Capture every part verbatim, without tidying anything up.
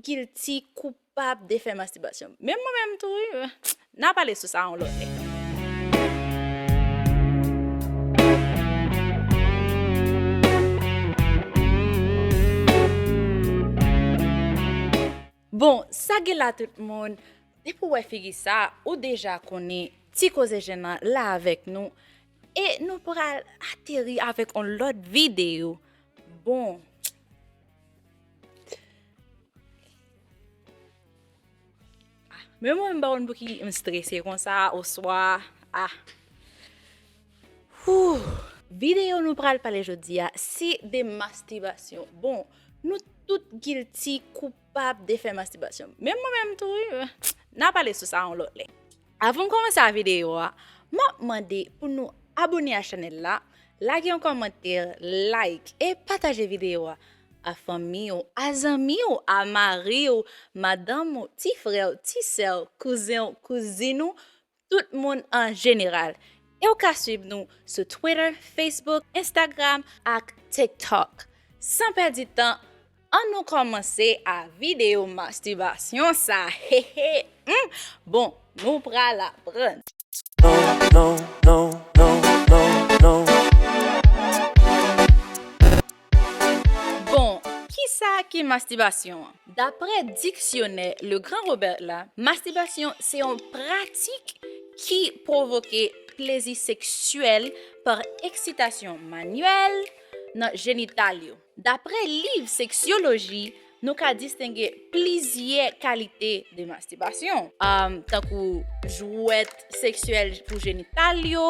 gilti, koupab de fè mastibasyon. Menm mwen menm tou, wi, n a pale sou sa yon lòt lè. Bon, sa gen la tout moun, depi w wè figi sa, ou deja konnen Ti Koze Jèn nan la avèk nou. E nou pral ateri avèk yon lòt videyo. Bon. Ah, men mwen, m pa konn pou ki m strese konsa, oswa, ah. Whew. Videyo nou pral pale jodi a, se de mastibasyon. Bon, nou tout gilti, koupab de fè mastibasyon. Menm mwen menm tou, wi, n a pale sou sa yon lòt lè. Avan m kòmanse a videyo a, m ap mande pou nou abòne a chanèl la, lage yon kòmantè, like e pataje videyo a a fanmi w, a zanmi w, a mari w, madanm ou, ti frè w, ti sè w, kouzen w, kouzin ou, tout moun an jeneral. E w ka swiv nou sou Twitter, Facebook, Instagram ak TikTok. San pèdi tan, ann nou kòmanse a videyo mastibasyon sa. Hehe. Hmm. Bon, nou pral aprann. Non, non, non, non, non, non. Bon, kisa ki mastibasyon an? Daprè diksyonè Le Grand Robert la, mastibasyon se yon pratik ki pwovoke plezi seksyèl pa eksitasyon manyèl nan jenital yo. Daprè liv seksyoloji, nou ka distenge plizyè kalite de mastibasyon, um, tankou jwèt seksyèl pou jenital yo,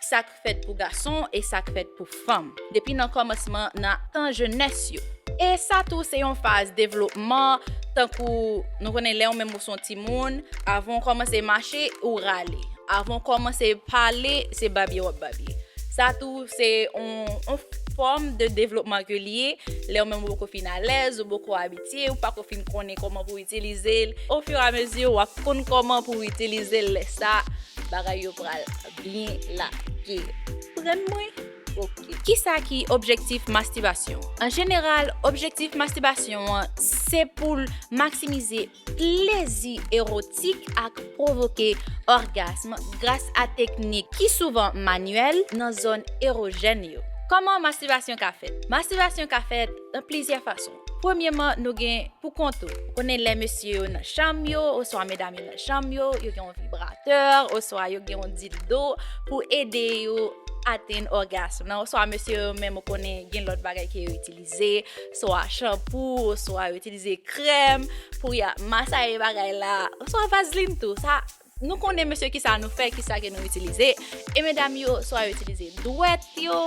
sa k fèt pou gason e sa k fèt pou fanm, depi nan kòmansman nan tan jenès yo. E sa tou se yon faz devlopman, tankou nou konnen lè w menm ou se yon timoun, avan w kòmanse mache, ou rale. Avan w kòmanse pale, se babye w ap babye. Sa tou se yon, yon fòm de devlopman ke l ye. Lè w menm ou poko fin alèz, ou poko abitye, ou pako fin konnen kòman pou w itilize l. Ofiramezi, w ap konn kòman pou w itilize l. Lè sa, bagay yo pral byen lage. Konprann mwen? Ok. Kisa ki objektif mastibasyon? An jeneral, objektif mastibasyon an se pou l maksimize plezi ewotik ak pwovoke ògasm gras a teknik ki souvan manyèl nan zòn erojèn yo. Kòman mastibasyon ka fèt? Mastibasyon ka fèt nan plizyè fason. Premyèman, nou gen pou kont ou. Ou konnen lè mesye yo nan chanm yo, oswa medam yo nan chanm yo, yo gen yon vibratè, oswa yo gen yon dildo pou ede yo atenn ògasm nan, oswa mesye yo menm ou konnen gen lòt bagay ke yo itilize, swa chanpou, oswa yo itilize krèm pou y ap masaye bagay la, oswa vazlin tou. Sa, nou konnen mesye kisa nou fè, kisa ke nou itilize. E medam yo, swa yo itilize dwèt yo,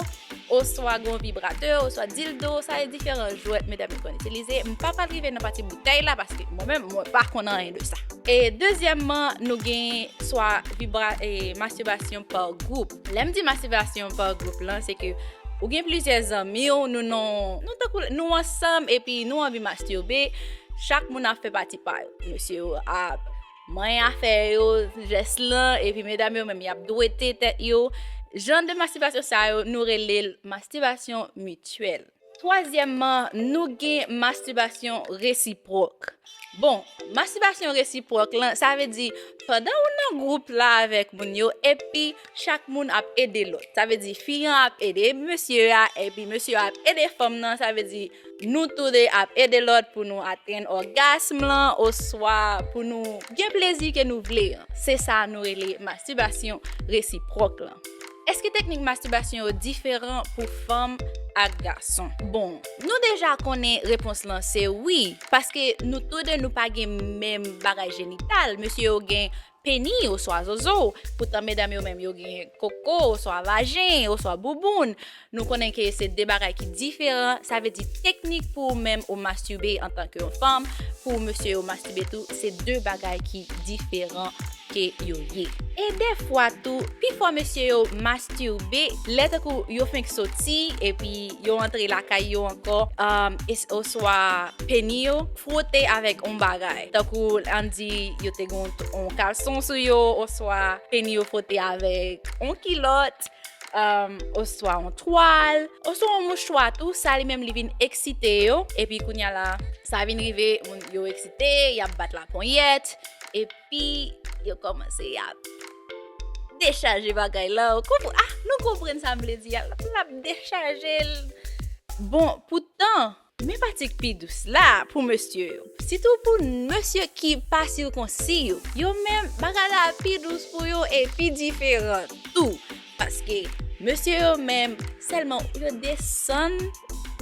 oswa gon vibratè, oswa dildo, sa e diferan jwèt medam yo konn itilize. M pa pral rive nan pati boutèy la, paske mwen menm, mwen pa konn anyen de sa. E dezyèmman, nou gen swa vibra-, e, mastibasyon pa gwoup. Lè m di mastibasyon pa gwoup lan, se ke ou gen plizyè zanmi w, nou, non, nou tankou, nou ansanm, epi nou anvi mastirbe, chak moun ap fè pati pa yo. Mesye yo ap manyen afè yo, jès lan, epi medam yo menm, y ap dwete tèt yo. Jan de mastibasyon sa yo, nou rele l mastibasyon mityèl. Twazyèmman, nou gen mastibasyon resipwòk. Bon, mastibasyon resipwòk lan, sa vle di, pandan ou nan gwoup la avèk moun yo, epi chak moun ap ede lòt. Sa vle di, fi an ap ede mesye a, epi mesye a ap ede fanm nan, sa vle di, nou toude ap ede lòt pou nou atenn ògasm lan, oswa pou nou gen plezi ke nou vle an. Se sa nou rele mastibasyon resipwòk lan. Èske teknik mastibasyon yo diferan pou fanm ak gason? Bon, nou deja konnen repons lan se wi, paske nou toude nou pa gen menm bagay jenital. Mesye yo gen peni oswa zozo, poutan medam yo menm yo gen koko oswa vajen oswa bouboun. Nou konnen ke se de bagay ki diferan, sa vle di teknik pou ou menm ou mastirbe antanke yon fanm, pou mesye yo mastirbe tou, se de bagay ki diferan ke yo ye. E dèfwa tou, pifò mesye yo mastirbe lè tankou yo fenk soti, epi yo antre lakay yo ankò, um, e s-, oswa peni yo fwote avèk yon bagay. Tankou, ann di, yo te gen yon, yon kalson sou yo, oswa peni yo fwote avèk yon kilòt. um, oswa yon twal, oswa yon mouchwa tou, sa li menm li vin eksite yo, epi kounye a la, sa vin rive, moun yo eksite, y ap bat laponyèt, epi yo kòmanse y ap dechaje bagay la, ou konprann, ah, nou konprann sa m vle di a, l ap dechaje l. Bon, poutan, men pati k pi dous la pou mesye yo. Sitou pou mesye ki pa sikonsi yo. Yo menm, bagay la pi dous pou yo e pi diferan tou. Paske mesye yo menm, sèlman yo desann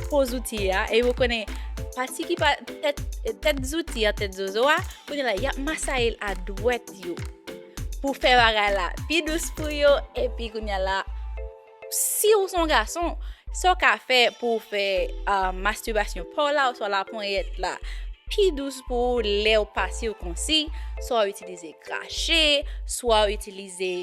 po zouti a, e yo konnen pati ki pa tèt, tèt zouti a, tèt zozo a, kounye a la, y ap masaye l a dwèt yo pou fè bagay la pi dous pou yo, epi kounye a la, si w se yon gason, sa w ka fè pou w fè, ah, mastibasyon pa w la, oswa laponyèt la, pi dous pou w lè w pa sikonsi, swa w itilize krache, swa w itilize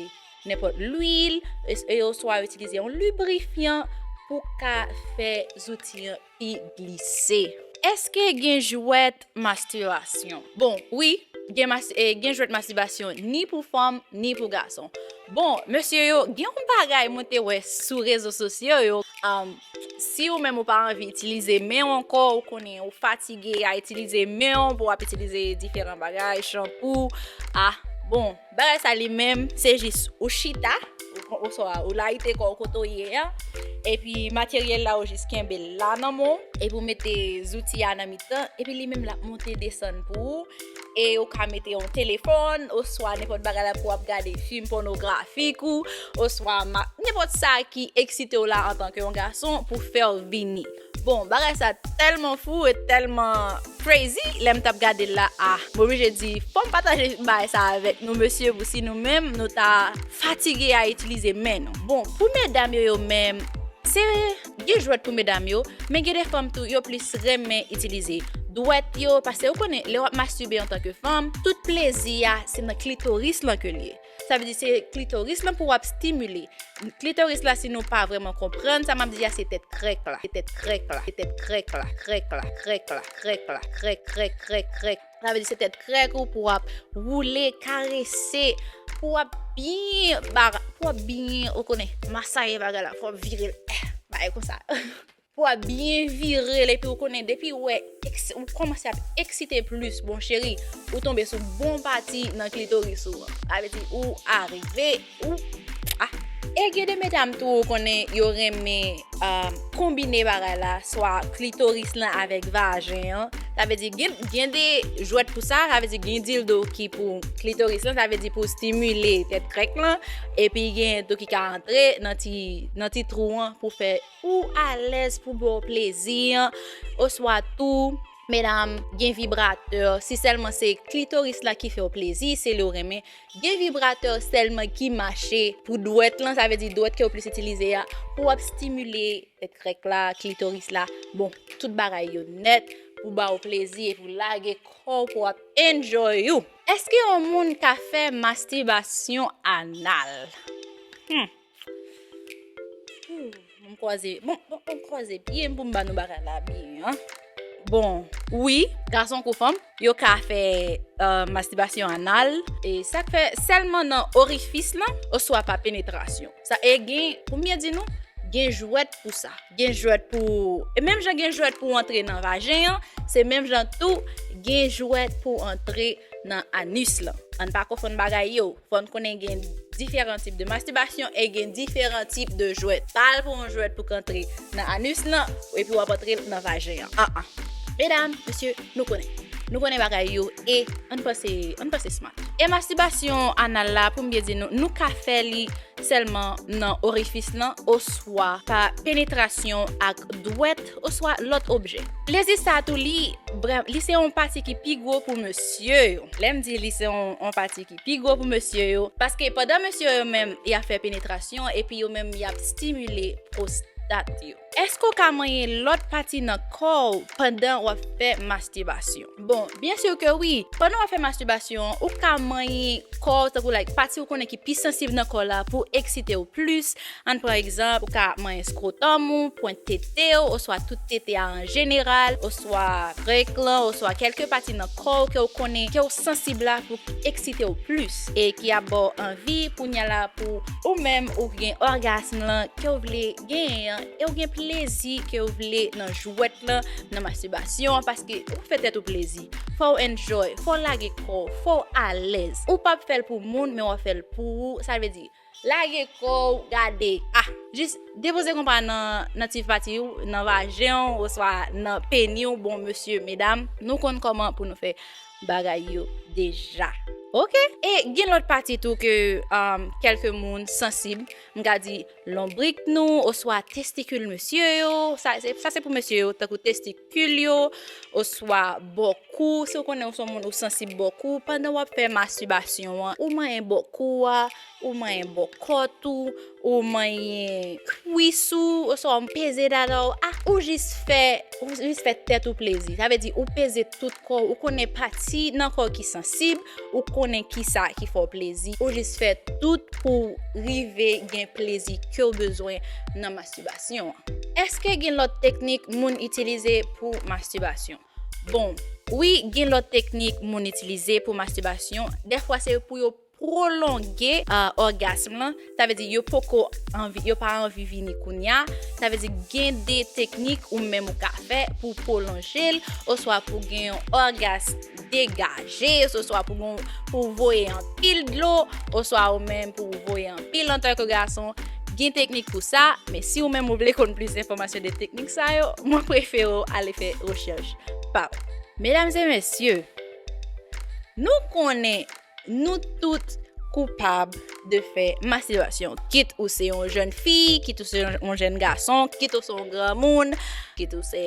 nenpòt lwil, e, e, oswa w itilize yon librifyan pou w ka fè zouti an pi glise. Èske gen jwèt mastibasyon? Bon, wi, gen mas-, e, gen jwèt mastibasyon ni pou fanm, ni pou gason. Bon, mesye yo, gen yon bagay mwen te wè sou rezo sosyo yo. Um, si ou menm ou pa anvi itilize men w ankò, ou konnen ou fatige a itilize men w pou w ap itilize diferan bagay, chanpou, ah, bon, bagay sa li menm, se jis ou chita, ou, oswa ou layite kò w kote w ye a, epi materyèl la ou jis kenbe l la nan men w, epi ou mete zouti a nan mitan, epi li menm l ap monte desann pou ou, e ou ka mete yon telefòn, oswa nenpòt bagay la pou w ap gade fim pònografik ou, oswa ma-, nenpòt sa ki eksite w la antanke yon gason pou fè w vini. Bon, bagay sa tèlman fou e tèlman crazy, lè m t ap gade l la, ah, m oblije di, fò m pataje bagay sa avèk nou, mesye, pou si nou menm, nou ta fatige a itilize men nou. Bon, pou medam yo, yo menm, se, gen jwèt pou medam yo, men gen de fanm tou, yo plis renmen itilize dwèt yo, paske ou konnen, lè w ap mastibe antanke fanm, tout plezi a, se nan klitoris lan ke l ye. Sa vle di se klitoris lan pou w ap stimile. Klitoris la, si nou pa vrèman konprann, sa m ap di a, se tèt krèk la. Se tèt krèk la. Se tèt krèk la. Krèk la. Krèk la. Krèk la. Krèk, krèk, krèk, krèk. Sa vle di se tèt krèk ou pou w ap woule, karese, pou w ap byen, ba-, pou w ap byen, ou konnen, masaye bagay la, pou w ap vire l, eh, bagay konsa. Pou w ap byen vire l, epi ou konnen, depi w wè, eks-, ou kòmanse ap eksite plis, bon cheri, ou tonbe sou bon pati nan klitoris ou an. Sa vle di, ou arive, ou, ah. E gen de medam tou, ou konnen, yo renmen, um, konbine bagay la, swa klitoris lan avèk vajen an. Sa vle di, gen, gen de jwèt pou sa, sa vle di, gen dildo ki pou klitoris lan, sa vle di pou stimile tèt krèk lan, epi gen tou ki ka antre nan ti, nan ti twou an pou fè ou alèz pou ba w plezi an, oswa tou, medam, gen vibratè, si sèlman se klitoris la ki fè w plezi, se li w renmen, gen vibratè sèlman ki mache pou dwèt lan, sa vle di dwèt ke w plis itilize a, pou w ap stimile tèt krèk la, klitoris la, bon, tout bagay yo nèt, pou ba w plezi epi w lage kò w pou w ap enjoy ou. Èske yon moun ka fè mastibasyon anal? Hmm. Ooh, m kwaze, bon, bon, m kwaze pye m pou m ba nou bagay la byen, an. Bon, wi, gason kou fanm, yo ka fè, euh, mastibasyon anal, e sa k fè sèlman nan orifis lan, oswa pa penetrasyon. Sa, e gen, pou m byen di nou, gen jwèt pou sa. Gen jwèt pou, e menm jan gen jwèt pou antre nan vajen an, se menm jan tou gen jwèt pou antre nan anis lan. Ann pa konfonn bagay yo. Fò n konnen gen diferan tip de mastibasyon e gen diferan tip de jwèt. Pa al pou yon jwèt pou k antre nan anis lan, epi w ap antre l nan vajen an. An, an. Medam, mesye, nou konnen. Nou konnen bagay yo e ann panse, ann panse smart. E mastibasyon anal la, pou m byen di nou, nou ka fè li sèlman nan orifis lan, oswa pa penetrasyon ak dwèt, oswa lòt objè. Plezi sa tou, li, brè-, li se yon pati ki pi gwo pou mesye yo. Lè m di li se yon, yon pati ki pi gwo pou mesye yo, paske pandan mesye yo menm, y ap fè penetrasyon, epi yo menm, y ap stimile pwos-, dat yo. Èske w ka manyen lòt pati nan kò w pandan w ap fè mastibasyon? Bon, byen si ke wi. Pandan w ap fè mastibasyon an, ou ka manyen kò w, tankou, like, pati ou konnen ki pi sansib nan kò w la pou eksite w plis. Ann pran egzanp, ou ka manyen skrotom ou, pwent tete w, oswa tout tete a an jeneral, oswa règ lan, oswa kèlke pati nan kò w ke w konnen ke w sansib la pou eksite w plis e ki ap ba w anvi kounye a la pou ou menm ou gen ògasm lan ke w vle genyen an e w gen plezi ke w vle nan jwèt lan, nan mastibasyon an, paske ou fè tèt ou plezi. Fò w enjoy, fò w lage kò w, fò w alèz. Ou p ap fè l pou moun, men w ap fè l pou ou. Sa vle di, lage kò w, gade. Ah, jis depoze konpa nan, nan ti pati w, nan vajen w, oswa nan peni w. Bon, mesye, medam, nou konn kòman pou nou fè bagay yo deja. Oke? E gen lòt pati tou ke, um, kèlke moun sansib, m ka di lonbrik nou, oswa testikil mesye yo. Sa, se, sa se pou mesye yo, tankou testikil yo, oswa bò kou. Si w konnen w se yon moun ou sansib bò kou, pandan w ap fè mastibasyon an, ou manyen bò kou a, ou manyen bò kòt ou, ou manyen kwis ou, oswa w peze dada w, ah, ou jis fè, ou jis fè tèt ou plezi. Sa vle di, ou peze tout kò w, ou konnen pati nan kò w ki sansib, ou konnen kisa ki fè w plezi, ou jis fè tout pou w rive gen plezi ke w bezwen nan mastibasyon an. Èske gen lòt teknik moun itilize pou mastibasyon? Bon, wi, gen lòt teknik moun itilize pou mastibasyon. Dèfwa, se pou yo pwolonge, ah, ògasm lan. Sa vle di yo poko anvi, yo pa anvi vini kounye a. Sa vle di gen de teknik ou menm ou ka fè pou pwolonje l, oswa pou gen yon ògasm degaje, oswa pou gen, pou voye anpil dlo, oswa ou menm pou voye anpil antanke gason. Gen teknik pou sa, men si ou menm ou vle konn plis enfòmasyon de teknik sa yo, mwen prefere w ale fè rechèch pa w. Medam e mesye, nou konnen nou tout koupab de fè mastibasyon. Kit ou se yon jèn fi, kit ou se yon, yon jèn gason, kit ou se yon granmoun, kit ou se,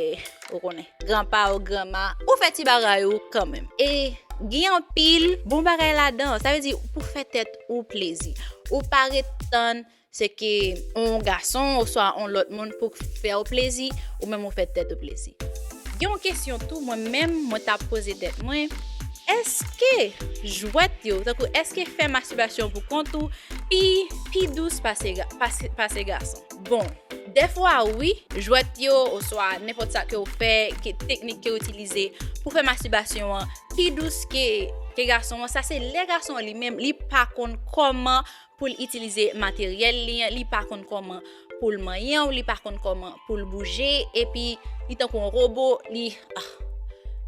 ou konnen, granpa ou granma, ou fè ti bagay ou kanmenm. E gen anpil bon bagay ladan. Sa vle di pou fè tèt ou plezi. Ou pa ret tann se ke yon gason oswa yon lòt moun pou fè w plezi, ou menm ou fè tèt ou plezi. Gen yon kesyon tou, mwen menm, mwen t ap poze tèt mwen, èske jwèt yo, tankou èske fè mastibasyon pou kont ou pi, pi dous pase ga-, pase, pase gason? Bon, dèfwa wi, jwèt yo, oswa nenpòt sa ke w fè, ke teknik ke w itilize pou fè mastibasyon an pi dous ke, ke gason an, sa se lè gason an li menm, li pa konn kòman pou l itilize materyèl li an, li pa konn kòman pou l manyen w, li pa konn kòman pou l bouje, epi li tankou yon wobo, li, ah.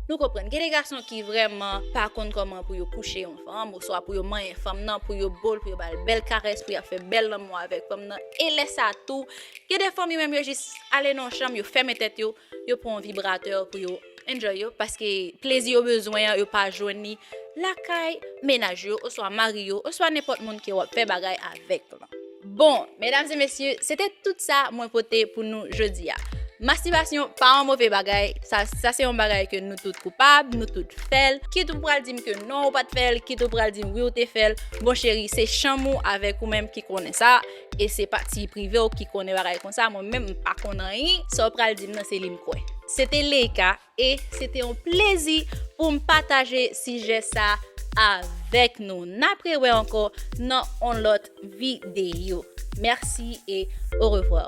Nou konprann, gen de gason ki vrèman pa konn kòman pou yo kouche yon fanm, oswa pou yo manyen fanm nan, pou yo bo l, pou yo ba l bèl karès, pou y ap fè bèl lanmou avèk fanm nan. E lè sa tou, gen de fanm yo menm yo jis ale nan yon chanm, yo fèmen tèt yo, yo pran yon vibratè pou yo enjoy yo, paske plezi yo bezwen an, yo pa jwenn li lakay mennaj yo, oswa mari yo, oswa nenpòt moun ke w ap fè bagay avèk lan. Bon, medam e mesye, se te tout sa mwen pote pou nou jodi a. Mastibasyon pa yon move bagay, sa, sa se yon bagay ke nou tout koupab, nou tout fè l. Kit ou pral di m ke non, ou pa t fè l, kit ou pral di m wi, ou te fè l. Bon cheri, se chanm ou avèk ou menm ki konnen sa, e se pati prive w ki konnen bagay konsa. Mwen menm, m pa konn anyen, sa w pral di m nan, se li m kwè. Se te Leika, e se te yon plezi pou m pataje sijè sa avèk nou. N ap rewè ankò nan yon lòt videyo. Mèsi e orevwa.